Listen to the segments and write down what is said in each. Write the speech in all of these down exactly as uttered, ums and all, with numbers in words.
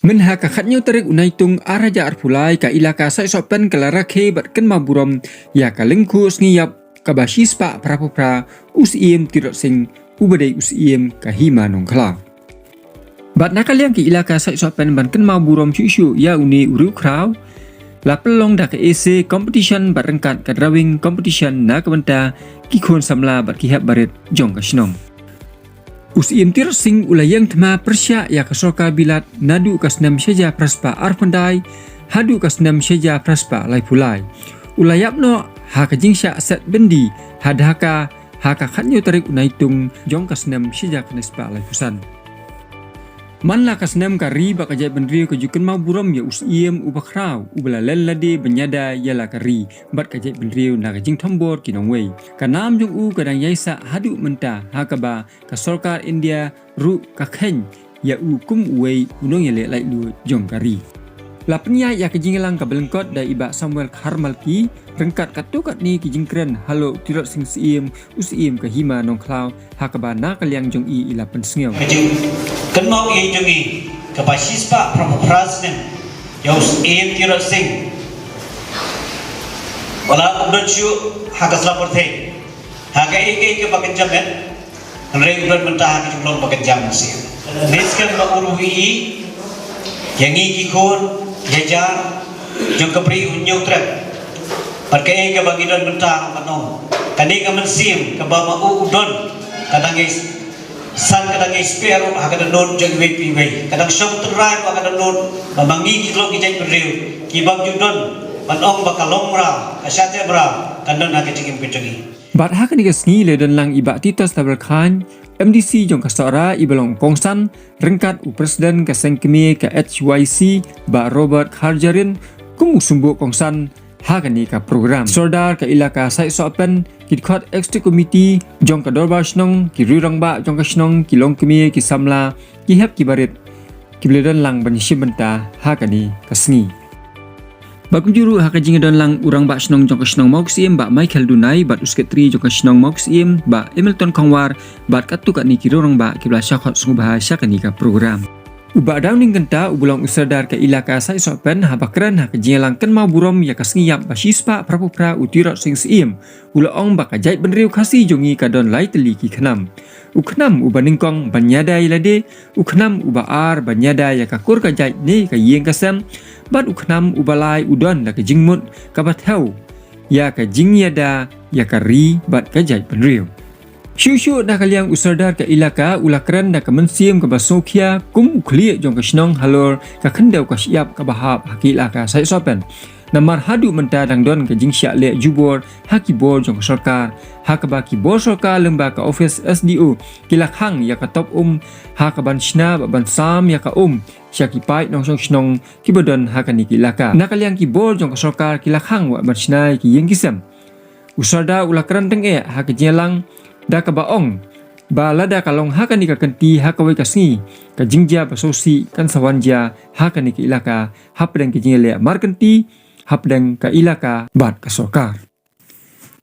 Mynha ka khatñiew tarik u Naitung ar hajar arphew lai, ka Elaka Saitsohpen ka la rakhe bad kynmaw burom ïa ka lyngkhuh sngi ïap kaba shispah phraphew phra u Syiem Tirot Sing, uba dei u Syiem ka Hima Nongkhlaw. Bad na ka liang ka Elaka Saitsohpen ban kynmaw burom shuh shuh ïa une u riewkhraw, la pynlong da ka essay competition bad ryngkat ka drawing competition na ka bynta ki khun samla bad ki hep barit jong ka shnong. U Syiem Tirot Sing u la ïeng thma pyrshah ïa ka sorkar Bilat naduh ka snem shi hajar phra spah arphew khyndai haduh ka snem shi hajar phra spah laiphew lai. U la ïap noh ha ka jingshah set byndi ha Dhaka ha ka khatñiew tarik u Naitung jong ka snem shi hajar khyndai spah laiphew san. Man la ka snem, ka ri bad ka jaitbynriew ka ju kynmaw burom ïa u Syiem uba khraw, uba la len lade ban ïada ïa la ka ri bad ka jaitbynriew na ka jingthombor ki nongwei. Ka nam jong u ka dang ïaisah haduh mynta, ha kaba ka sorkar India ruh ka kheiñ ïa u kum uwei u nongïaleh laitluid jong ka ri. La pynïaid ïa ka jingïalang kaba lyngkot da i Bah Samuel Kharmalki, ryngkat katto katne ki jingkren halor u Tirot Sing Syiem, u Syiem ka Hima Nongkhlaw, ha kaba na ka liang jong i i la pynsngew. Ka jingkynmaw ïa jong i kaba shispah phraphew phra snem ïa u Syiem Tirot Sing, ba la ym don shuh ha ka sla pyrthei ha kaei kaei kaba kynja met, hynrei u don mynta ha ka jinglong ba kynja mynsiem. Ngi skhem ba u ruh u ïohi ïa ngi ki khun, ïa jar jong ka Bri u Hynñiewtrep, bad kaei kaba ngi don mynta ban ong, kane ka mynsiem kaba ma u u don, ka dang ïai san, ka dang ïai speh ruh ha ka dohnud jong iwei pa iwei, ka dang shong tynrai ruh ha ka dohnud, ba ma ngi ki long ki jaitbynriew ki bym ju don ban ong ba ka long mraw, ka shah teh mraw, kan don ha ka jingim ka jong ngi. Bad ha kane ka sngi la don lang i Bah Titos Tabelkhain, M D C jong ka Sohra, iba long kongsan, ryngkat u President ka seng kmie ka H Y C, Bah Robert Kharjarin, kum u symboh kongsan ha kane ka program. Sordar ka Elaka Saitsohpen, ki dkhot Executive Committee jong ka Dorbar Shnong, ki riew rangbah jong ka shnong, ki longkmie, ki samla, ki hep ki barit, kiba la don lang ban shim bynta ha kane ka sngi. Bad kumjuh ruh ha ka jingdon lang u Rangbah Shnong jong ka shnong Mawksyiem Bah Michael Dunai, bad u Secretary jong ka shnong Mawksyiem Bah Hamilton Khongwar, bad katto katne ki riew rangbah kiba la shah khot sngewbha sha kane ka program. U Bah Downing Kynta, uba long u Sordar ka Elaka Saitsohpen, haba kren ha ka jingïalang kynmaw burom ïa ka sngi ïap ba shispah phraphew phra u Tirot Sing Syiem, u la ong ba ka jaitbynriew Khasi jong ngi ka don lai tylli ki khnam. U khnam uba nyngkong ban ïada ïa lade, u khnam uba ar ban ïada ïa ka kur ka jait ne ka ïing ka sem, bad u khnam uba lai u don la ka jingmut kaba thew ïa ka jingïada ïa ka ri bad ka jaitbynriew. Shuh shuh na ka liang u Sordar ka Elaka u la kren da ka mynsiem kaba sngewkhia kum u khlieh jong ka shnong halor ka khyndew ka shyiap kaba hap ha ka Elaka Saitsohpen. Namar haduh mynta dang don ka jingshah leh jubor ha ki bor jong ka sorkar, ha kaba ki bor sorkar lyngba ka office S D O ki la khang ïa ka top um ha kaban shna bad ban sam ïa ka um sha ki paid nongshong shnong kiba don ha kane ka Elaka. Na ka liang ki bor jong ka sorkar ki la khang bad ban shna ïa ki ïing ki sem. U Sordar u la kren tyngeh ha ka jingïalang da kaba ong ba lada ka long ha kane ka kynti ha kawei ka sngi, ka jingjia ba sngewsih kan sa wan jia ha kane ka Elaka hapdeng ka jingïaleh markynti hapdeng ka Elaka bad ka sorkar.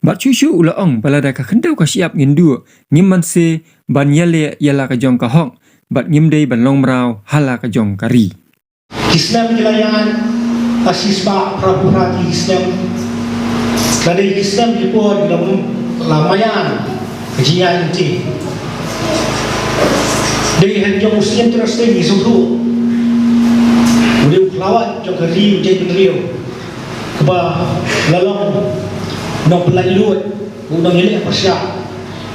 Bad shuh shuh u la ong ba lada ka khyndew ka shyiap ngin duh, ngim banse ban ïaleh ïa la ka jong ka hok, bad ngim dei ban long mraw ha la ka jong ka ri. Ki snem ki la ïaid, ka shispah phraphew phra tylli ki snem. La dei ki snem ki por ki la, la maïan ka jingïaid lynti. Dei ha jong u Syiem Tirot Sing ngi sngewthuh, u dei u khlawait jong ka ri, u jaitbynriew, kaba la long nongpynlait luid, u nongïaleh pyrshah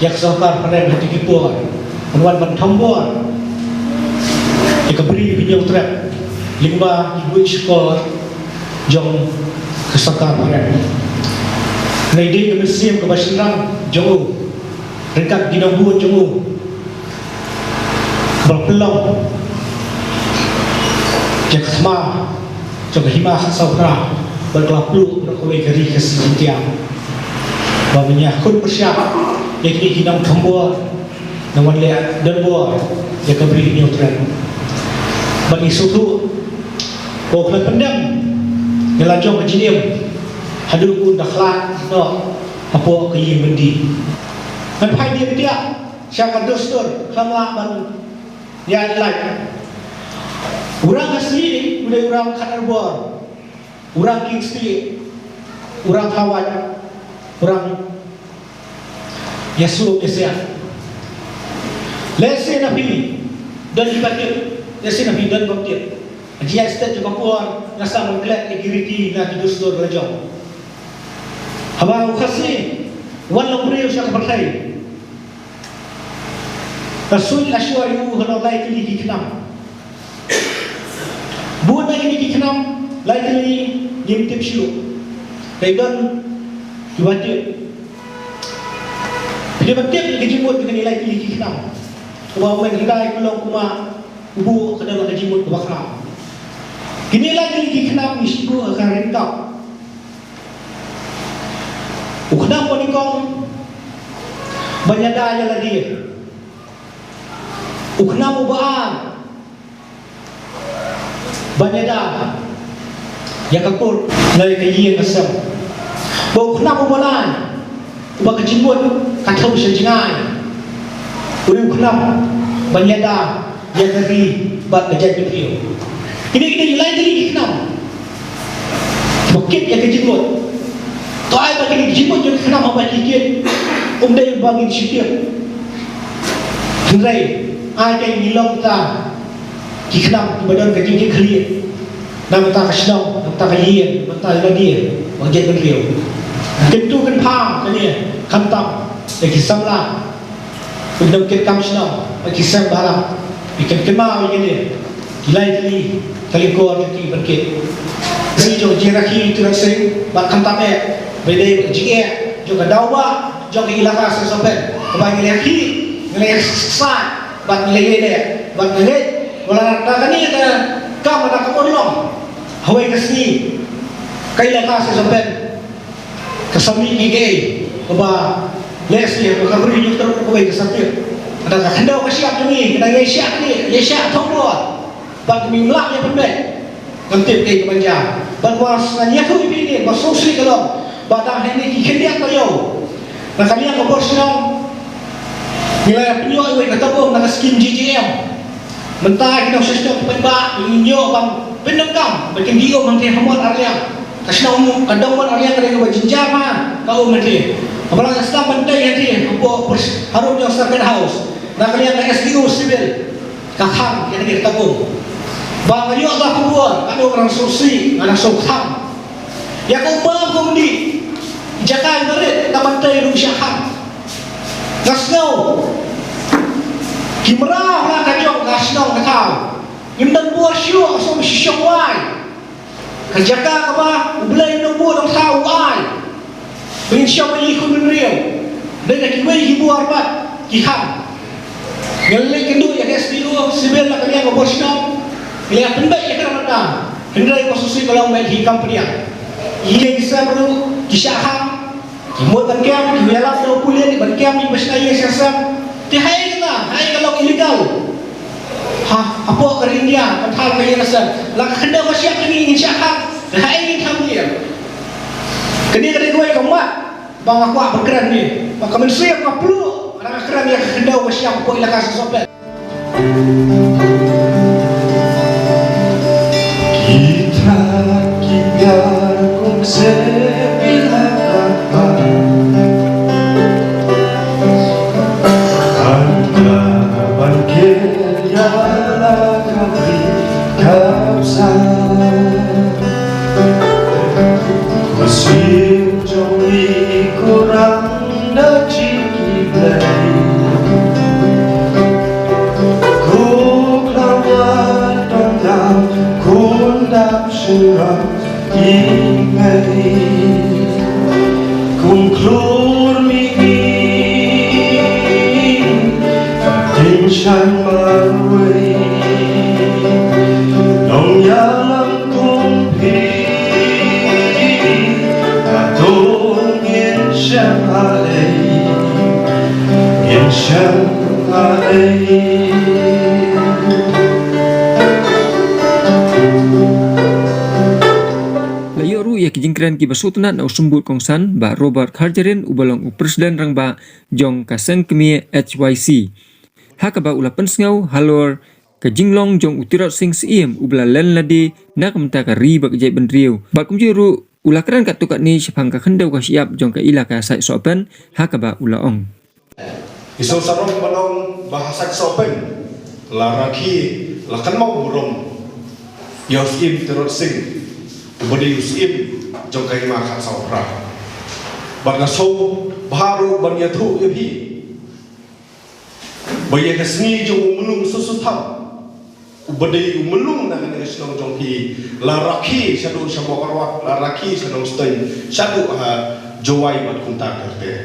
ïa ka sorkar phareng ha kito ki por, ban wan ban thombor ïa ka Bri u Hynñiewtrep lyngba ki buit shkor jong ka sorkar phareng. Kane dei ka mynsiem kaba shynrang jong u ryngkat ki nongbud jong u, ba la pynlong ïa ka thma jong ka Hima Khatsaw Phra, bad ka la pluh bad kawei ka ri Khasi Jaiñtia, ba ban ïakhun pyrshah ïa kine ki nongthombor, nongwan leh donbor ïa ka Bri u Hynñiewtrep. Bad ngi sngewthuh ba u khlem pyndem ïa la jong ka jingim haduh ba un da khlad noh hapoh ka ïing byndi. Ngan phai dien beit sha ka dustur, khlem lah ban ïaid lait. U rang Khasi u dei u rang Khanarbor, u rang Kingsport, u rang Hawai, u rang Yasu Kesia. Lehse na phi don kiba tip, lehse na phi don bym tip. Jia stet jong ka por nga sa mengklet ïa ki riti na ki dustur la jong. Haba u Khasi wan long briew sha ka pyrthei, ka suit ashwa ïa u halor lai tylli ki khnam. Bun na kine ki khnam lai tylli ngim tip shuh. Dei don kiba tip. Phi dei ban tip ïa ka jingmut jong kine lai tylli ki khnam. Kaba u Meng Hindai ka long kumba u buh ka don ka jingmut kaba khraw. Kine lai tylli ki khnam ngi shu buh ha ka ryngkat. U khnam uba nyngkong ban ïada ïa lade. U khnam uba ar ban ïada ïa ka kur ne ka ïing ka sem. Bad u khnam uba lai uba ka jingmut ka thew sha jngai, u dei u khnam ban ïada ïa ka ri bad ka jaitbynriew. Kine, kine ki lai tylli ki khnam ba kit ïa ka jingmut. To ai ba kine ki jingmut jong ki khnam haba ki kit, um dei ba ngin shu tip. Hynrei ai ba ngi long kita ki khnam kiba don ka jingkitkhlieh na ka bynta ka shnong, na ka bynta ka ïing, na ka bynta ka lade bad ka jaitbynriew. Kyntu kynpham kane khamtam ïa ki samla ki nongtrei kam shnong bad ki seng balang. Ki kynmaw ïa kine ki lai tylli ka lyngkor jong ki ban kit. Ri jong Jairakhe Tirot Sing bad khamtam eh ba dei ka jingeh jong ka daw ba jong ka Elaka Seng Sohphet kaba ngi la ïakhih, ngi la ïasaid bad ngi la ïaleh bad ngi la ngeit ba lada kane ka kam lada ka urlong hawei ka sngi, ka Elaka Seng Sohphet ka sa mih kiei kiei kaba lehse ha ka bri jong ka kawei ka sa tip. Ka dang ka khyndew ka shyiap jong ngi ka dang ïaishah kane ïaishah thombor bad ka mih mlak ïa pynbeit. Ngam tip kaei ka ban jia bad wat ngan ïathuh ïa phi ne ba sngewsih ka long ba dang hangne ki khyndiat taïew na ka liang ka bor shnong ngi la pynïoh ïa ka tabung na ka skim G J M. Mynta ki nongshong shnong ki paidbah ki ïoh ban pyndonkam ba kin die um hangtei ha Mawt Arliang. Ka shnong ka dong Mawt Arliang ka dei kaba jynjar ma ka um hangtei. Haba la sdang ban tei hangtei hapoh harum jong Circuit House na ka liang ka S D O Civil ka khang ïa kane ka tabung. Ba nga ïoh ka khubor ka dei ka rang sngewsih nga dang sngewkham. Ïa ka umma ka umdih jaka ba rit ka ban tei ruh shah khang. Nga sngew ki mraw la ka jong ka shnong ka thaw. Ngim don bor shuh, nga sngew shisha wai. Ka jaka kaba U Blei u nongbuh nongthaw u ai ba ngin shong ïa ki khun bynriew. Dei na kiwei ki bor bad ki kham. Ngi la leit kynduh ïa ka S D O Civil na ka liang ka bor shnong. Ngi la pynbeit ïa ka, hynrei ka sngewsih ka long ba hi kam pdiang. Ïa ki sem ruh ki shah khang. Ki mut ban kem, ki ïalap da u pulit ban kem ïa ki ba shna ïing shna sem. Te haei kata, haei ka long illegal. Ha, hapoh ka ri India, ka thal ka ïing ka sem. La ka khyndew ka shyiap ka ngi ngin shah khang. Te haei ngin tham ïa. Kane ka dei kawei ka mat ba nga kwah ban kren ne. Ba ka mynsiem ka pluh, nga dang kren ïa ka khyndew ka shyiap hapoh Elaka Seng Sohphet. Ki thad ki biar kum se pila ka pa. Anta ban ker ïa la ka bri ka bsa. Ko sim jong i kurang da jingkitblei. Ko khlawat dong dam, ko dap shynrang i mei. Kum khlur mi i, in shan marwei. Nong ïalam kum phi, ka dong in shan alei. La ïoh ruh ïa ki jingkren kiba sngewtynnat na u symbud kongsan Bah Robert Kharjahrin uba long u president rangbah jong ka seng kmie H Y C. Ha kaba u la pynsngew halor ka jinglong jong u Tirot Sing Syiem uba la len lade na ka bynta ka ri bad ka jaitbynriew. Bad kumjuh ruh u la kren katto katne shaphang ka khyndew ka shyiap jong ka Elaka Saitsohpen ha kaba u la ong. Ki sngewsarong ba long ba ha Saitsohpen la rakhe, la kynmaw burom ïa u Syiem Tirot Sing uba dei u Syiem jong ka Hima Khatsawphra. Bad nga sngewbha ruh ban ïathuh ïa phi ba ïa ka sngi jong u Myllung Sosotham uba dei u Myllung na kane ka shnong jong phi la rakhe shaduh sha Mawkyrwat, la rakhe sha Nongstoiñ, shaduh ha Jowai bad kumta ter ter.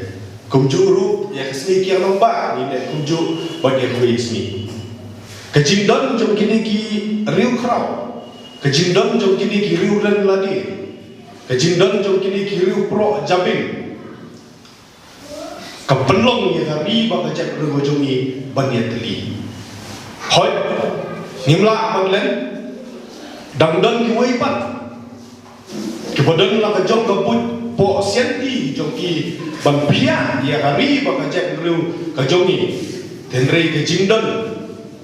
Kumjuh ruh ïa ka sngi Kiang Nangbah ngi leh kumjuh bad ïa kawei ka sngi. Ka jingdon jong kine ki riewkhraw, ka jingdon jong kine ki riewren lade, ka jingdon jong kine ki riewproh jabieng ka pynlong ïa ka ri bad ka jaitbynriew ka jong ngi ban ïatylli. Hooid, ngim lah ban len, dang don kiwei pat kiba don la ka jong ka buit poh sianti jong ki ban phiah ïa ka ri bad ka jaitbynriew ka jong ngi. Hynrei ka jingdon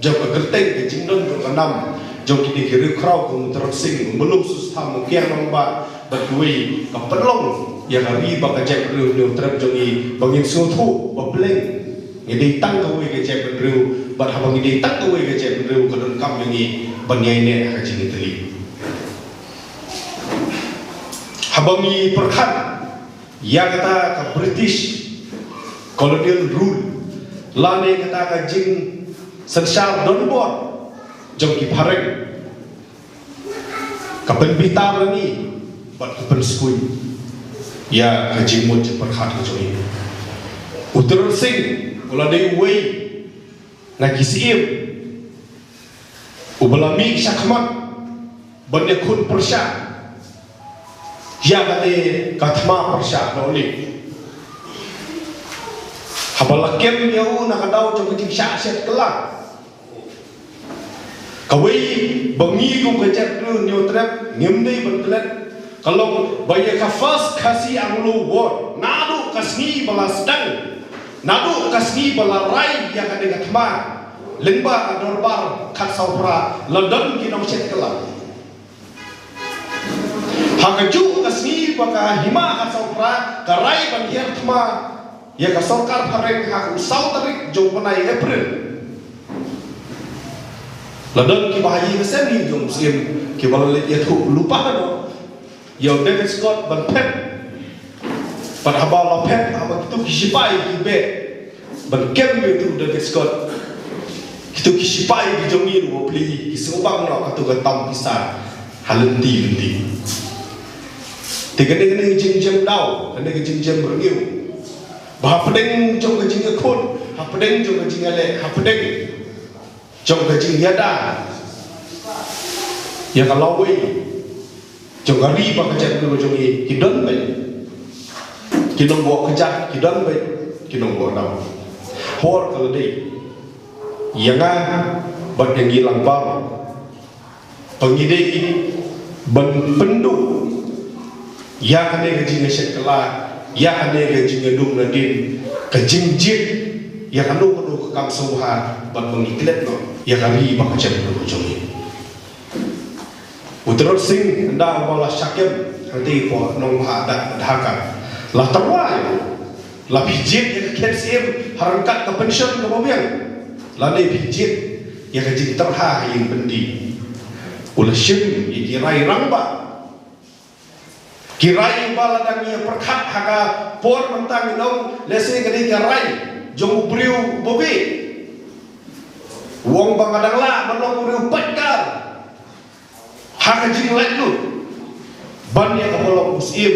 jong ka kyrteng, ka jingdon jong ka nam jong kine ki riewkhraw kum u Tirot Sing, u Myllung Sosotham, u Kiang Nangbah bad kiwei ka pynlong ïa ka ri bad ka jaitbynriew Hynñiewtrep jong ngi ba ngin sngewthuh ba pleng ngi dei tang kawei ka jaitbynriew, bad haba ngi dei tang kawei ka jaitbynriew ka donkam ïa ngi ban ïaineh ha ka jingïatylli. Haba ngi pyrkhat ïa kata ka British colonial rule lane kata ka jingsynshar donbor jong ki phareng, ka pynbitar ïa ngi bad ka pynskhem ïa ka jingmut jingpyrkhat ka jong ngi. U Tirot Sing u la dei uwei na ki syiem uba la mih shakhmat ban ïakhun pyrshah ïa kane ka thma pyrshah Dohlik. Haba la kem ïa u na ka daw jong ka jingshah shet kylla, kawei ba ngi kum ka jaitbynriew Hynñiewtrep ngim dei ban klet ka long ba ïa ka First Khasi Anglo War, naduh ka sngi ba la sdang, naduh ka sngi ba la rai ïa kane ka thma lyngba ka Dorbar Khatsawphra, la don ki nongshet kylla. Ha kajuh ka sngi ba ka Hima Khatsawphra ka rai ban hiar thma ïa ka sorkar phareng ha u saw tarik jong u bnai April, la don kiba ha ïing ha sem jong u Syiem kiba la leit ïathuh lypa noh ïa u David Scott ban phet. Bad haba la phet, haba kito ki shipai ki beh ban kem ïa uto u David Scott, kito ki shipai ki jong ngi ruh bapli ki sngewbang noh kato ka tam pisa ha lynti lynti. Te kane, kane ka jingjem daw, kane ka jingjem rngiew ba hapdeng jong ka jingïakhun, hapdeng jong ka jingïaleh, hapdeng jong ka jingïada ïa ka lawei jong ka ri bad ka jaitbynriew jong ngi, ki don beit ki nongbok kjat, ki don beit ki nongbok daw. Por ka la dei ïa nga bad ïa ngi lang baroh ba ngi dei ban pynduh ïa kane ka jingïashet kylla, ïa kane ka jingïadum nadien, ka jingjied ïa kano kano ka kam sngewbha bad ba ngi klet noh ïa ka ri bad ka jaitbynriew jong ngi. U Tirot Sing, ynda uba la shah kem hangtei hapoh Nongbah Dak Dhaka, la tyrwa ïa u, la pynjied ïa ka khet syiem ha ryngkat ka pension kaba biang, lane pynjied ïa ka jingtyrha ha ïing byndi. U la shim ïa ki rai rangbah, ki rai ba la dang ïa pyrkhat ha ka por mynta ngi ong lehse ka dei ka rai jong u briew uba bieit. U ong ba nga dang lah ban long u briew paitkar ha ka jinglaitluid ban ïa kaba long u syiem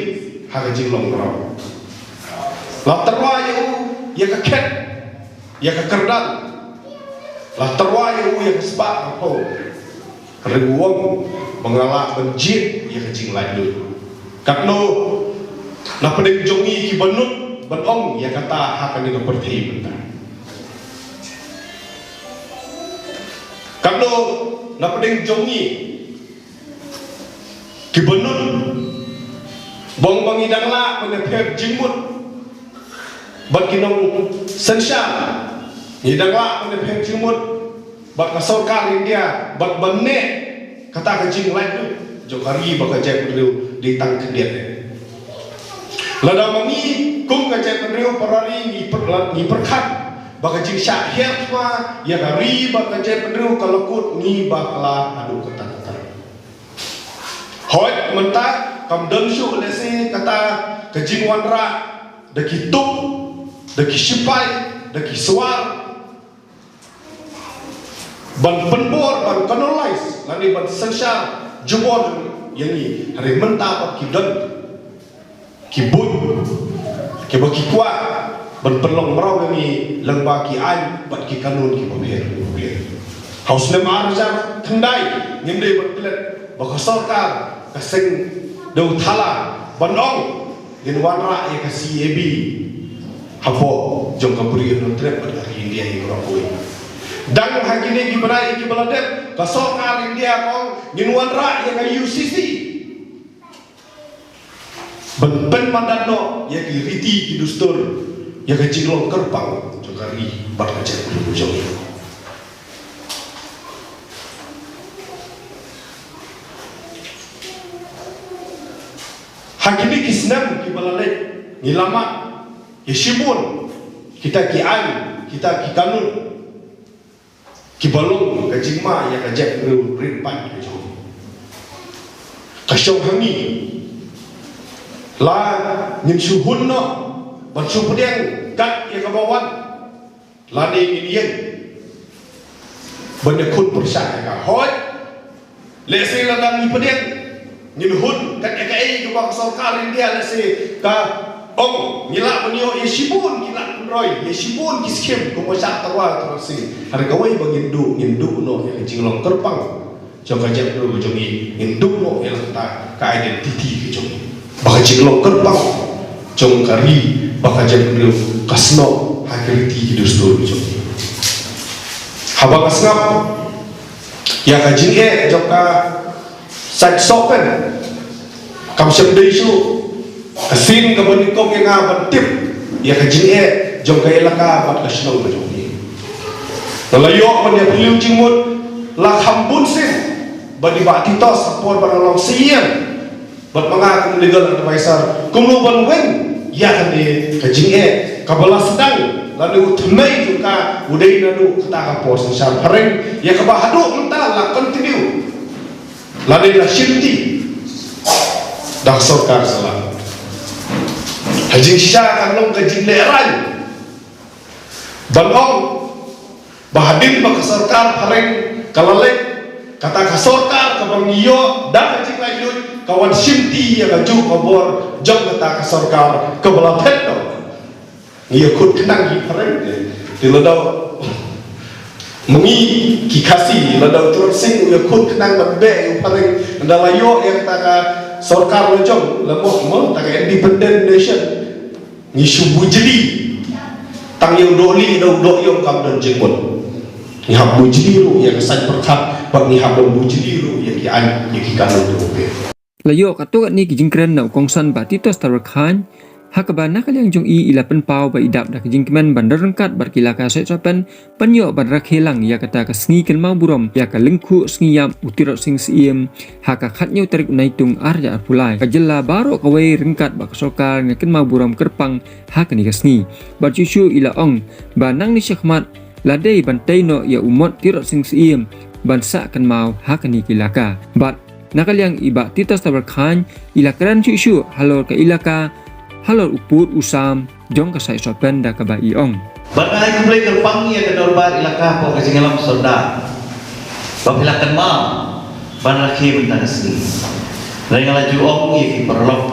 ha ka jinglong mraw. La tyrwa ïa u ïa ka khet, ïa ka kyrdan, la tyrwa ïa u ïa ka spah ka phew. Hynrei u ong ba nga lah ban jied ïa ka jinglaitluid. Katno na pdeng jong ngi kiba nud ban ong ïa kata ha kane ka pyrthei mynta? Katno na pdeng jong ngi kiba nud ba ong ba ngi dang lah ban ïapher jingmut bad ki nongsynshar, ngi dang lah ban ïapher jingmut bad ka sorkar India bad ban neh kata ka jinglaitluid jong ka ri bad ka jaitbynriew dei tang khyndiat. Lada ma ngi kum ka jaitbynriew para ri ngi pyrkhat, ngi pyrkhat ba ka jingshah hiar thma ïa ka ri bad ka jaitbynriew ka la kut ngi bakla haduh katta katta. Hooid mynta kam don shuh lehse kata ka jingwanrah da ki tup, da ki shipai, da ki shuwa ban pynbor, ban canalize lane ban synshar jubor ïa ngi. Hynrei mynta pat ki don ki buit kiba ki kwah ban pynlong mraw ïa ngi lyngba ki aiñ bad ki kanun kiba pher bapher. Ha u snem ar hajar khyndai ngim dei ban klet ba ka sorkar ka seng Dewthala ban ong ngin wanrah ïa ka C A B hapoh jong ka Bri Hynñiewtrep bad ka ri India hi baroh kawei. Dang ha kine ki bnai kiba la dep ka sorkar India ka ong ngin wanrah ïa ka U C C ban pynmadan noh ïa ki riti ki dustur, ïa ka jinglong kyrpang jong ka ri bad ka jaitbynriew jong ngi. Ha kine ki snem kiba la leit ngi la mad ïa shibun kita ki aiñ, kita ki kanun kiba long ka jingma ïa ka jaitbynriew rit paid ka jong ngi. Ka shong ha ngi la ngin shu hun noh ban shu pdiang kat ïa kaba wan lane ngin ïeng ban ïakhun pyrshah ïa ka. Hooid, lehse lada ngi pdiang ngin hun kat ïa kaei kaba ka sorkar India lehse ka ong ngi lah ban ïoh ïa shibun ki lad pynroi, ïa shibun ki skim kumba shah tyrwa tyrwa sien. Hynrei kawei ba ngin duh, ngin duh noh ïa ka jinglong kyrpang jong ka jaitbynriew jong ngi, ngin duh noh ïa kata ka identity ka jong ngi. Ba ka jinglong kyrpang jong ka ri bad ka jaitbynriew ka snoh ha ki riti ki dustur ka jong ngi. Haba nga sngap ïa ka jingeh jong ka Sait Sohpen, kam shym dei shuh ka sien kaba nyngkong ïa nga ban tip ïa ka jingeh jong ka elaka bad ka shnong ka jong ngi. Nga la ïoh ban ïa phylliew jingmut la kham bun sien bad i Bah Titos ha por ba nga long C E M bad ma nga kum legal advisor kumno ban weng ïa kane ka jingeh kaba la sdang lane u thymmei jong ka u dei naduh kata ka por synshar phareng ïa kaba haduh mynta la continue lane la shimti da ka sorkar Syllang. Ha jingshisha kan long ka jinglehrain ban ong ba hadien ba ka sorkar phareng ka la leit, kata ka sorkar kaba ngi ïoh da ka jinglaitluid ka wan shimti ïa kajuh ka bor jong kata ka sorkar kaba la phet noh. Ngi ïakhun khnang ïa u phareng. Te lada ma ngi ki Khasi, lada u Tirot Sing u ïakhun khnang ban beh ïa u phareng, lada la ïoh ïa kata ka sorkar la jong, la mo mo kata ka independent nation, ngi shu bujli. Tang ïa u dohlieh da u dohïong kam don jingmut. Ngi hap bujli ruh ïa ka saiñ pyrkhat bad ngi hap ban bujli ruh ïa ki aiñ, ïa ki kanun jong u. La ïoh katto katne ki jingkren na u kongsan Bah Titos Tarwarkhain, ha kaba na ka liang jong i i la pynpaw ba i dap da ka jingkmen ban don ryngkat bad ki elaka Sait Sohpen ban ïoh ban rakhe lang ïa kata ka sngi kynmaw burom ïa ka lyngkhuh sngi ïap u Tirot Sing Syiem ha ka khathynñiew tarik u Naitung ar hajar arphew lai. Ka jylla baroh kawei ryngkat bad ka sorkar ngi kynmaw burom kyrpang ha kane ka sngi. Bad shuh shuh i la ong ba nangne shakhmat la dei ban tei noh ïa u mot Tirot Sing Syiem ban sah kynmaw ha kane ka elaka. Bad na ka liang i Bah Titos Tarwarkhain i la kren shuh shuh halor ka elaka, halor u pud u sam jong ka Sait Sohpen da kaba i ong. Bad nga ai khublei kyrpang ïa ka dorbar elaka hapoh ka jingïalam sordar ba phi la kynmaw ban rakhe mynta ka sngi. Hynrei nga la ju ong ïa ki paralok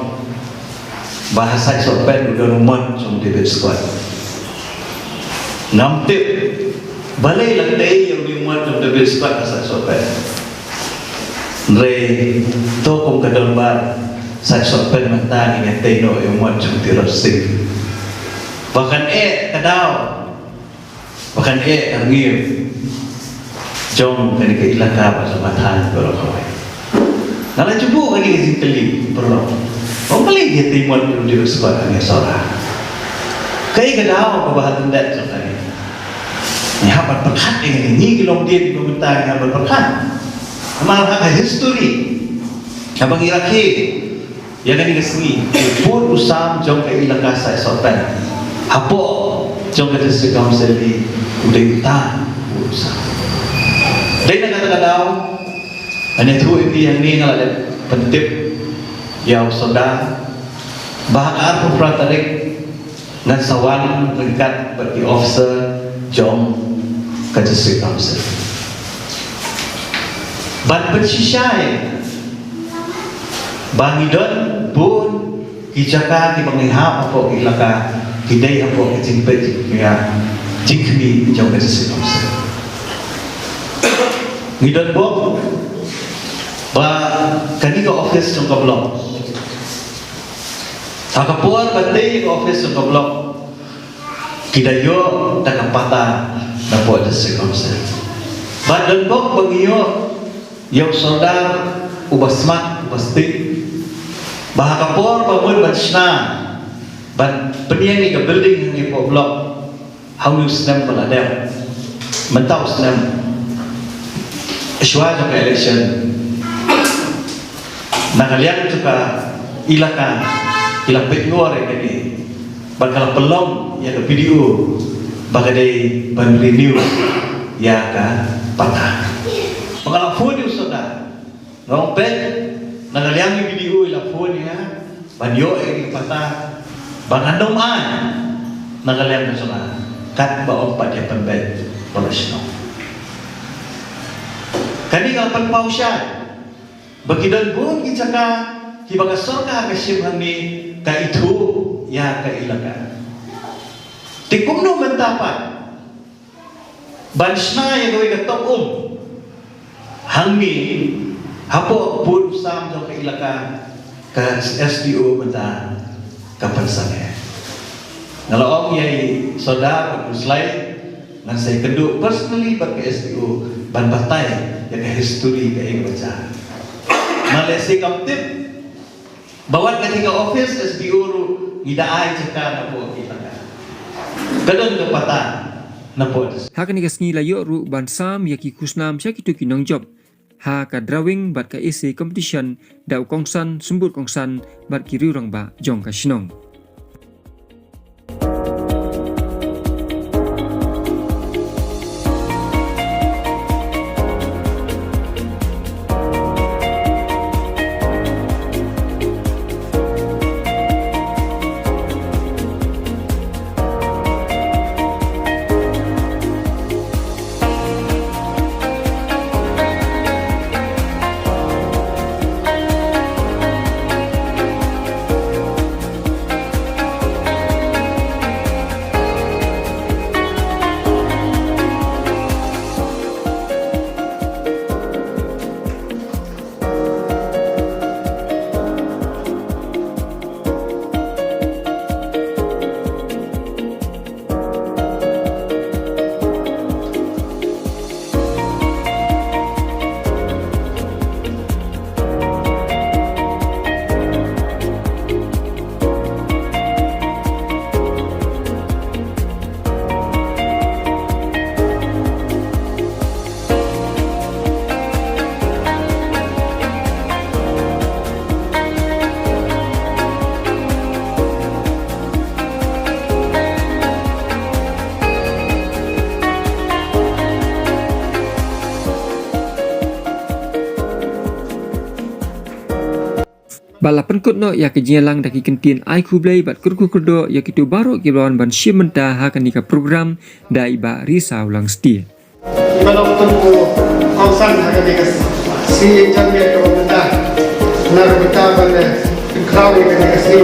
ba ha Sait Sohpen u don u mon jong David Scott. Ngam tip balei la tei ïa u mon jong David Scott ha Sait Sohpen. Hynrei to kum ka dorbar Sait Sohpen mynta ngin ïa tei noh ïa u mon jong Tirot Sing. Ba kan eh ka daw, ba kan eh ka rngiew jong kane ka elaka bad ka thaiñ baroh kawei. Nga la ju buh kane ka jingkylli baroh. Ong balei ngi tei mon jong Tirot Sing ha kane ka sora? Kaei ka daw kaba ha khyndiat jong kane? Ngi hap ban pyrkhat ïa kane, ngi ki longdien kiba mynta ngi hap ban pyrkhat. Namar ha ka history, haba ngi rakhe ïa kane ka sngi, u bun u sam jong ka Elaka Saisotpet hapoh jong ka District Council hi u dei uta u bun u sam. Dei na kata ka daw, ngan ïathuh ïa phi hangne, nga la dep pyntip ïa u Sordar ba ha ka arphew phra tarik ngan sa wan ryngkat bad ki officer jong ka District Council ban pynshisha ïa ba ngi don bun ki jaka kiba ngi hap hapoh ki elaka ki dei hapoh ki jingpeit jingkhmih, jingkhmih jong ka District Council. Ngi don bok ba kane ka office jong ka block, ha ka por ba dei ka office jong ka block, ki da ïoh da ka pata napoh District Council. Bad don bok ba ngi ïoh ïa u Sordar uba smat, uba stick, ba ha ka por ba mut ban shna ban pynïeng ïa ka building hangne hapoh block, ha une u snem ba la dep, mynta u snem shuwa jong ka election, na ka liang jong ka elaka ki la peit ngor ïa kane, bad ka la pynlong ïa ka B D O ba ka dei ban renew ïa ka pata. Ba ka la phone ïa u Sordar, nga ong, peit, na ka liang i B D O i la phone ïa nga ban ïoh ïa ka pata ba ngan ym ai na ka liang ka jong nga, katba ong pat ïa pynbeit ba la shnong. Kane ka pynpaw shai ba ki don bun ki jaka kiba ka sorkar ka shim hangne ka ithuh ïa ka elaka. Te kumno mynta pat ban shna ïa kawei ka tong um hangne hapoh bun u sam jong ka elaka, ka S D O mynta ka pynsan eh. Nga la ong ïa i Sordar bad u Slai, ngan sa ïakynduh personally bad ka S D O ban batai ïa ka history kaei kaba jia. Namar lehse kam tip ba wat kane ka office S D O ruh ngi da ai jaka napoh ki elaka. Ka don ka pata napoh District. Ha kane ka sngi la ïoh ruh ban sam ïa ki khusnam sha kito ki nongjop ha ka drawing bad ka essay competition da u kongsan, symbud kongsan bad ki riew rangbah jong ka shnong. Ba la pynkut noh ïa ka jingïalang da ki kyntien ai khublei bad kyrkhu kyrdoh ïa kito baroh kiba la wan ban shim bynta ha kane ka program da i Bah Risaw Langstieh. Iba long tang u kongsan ha kane ka sngi, jan miet kaba mynta, na ka bynta ban, eh, pynkhraw ïa kane ka sngi.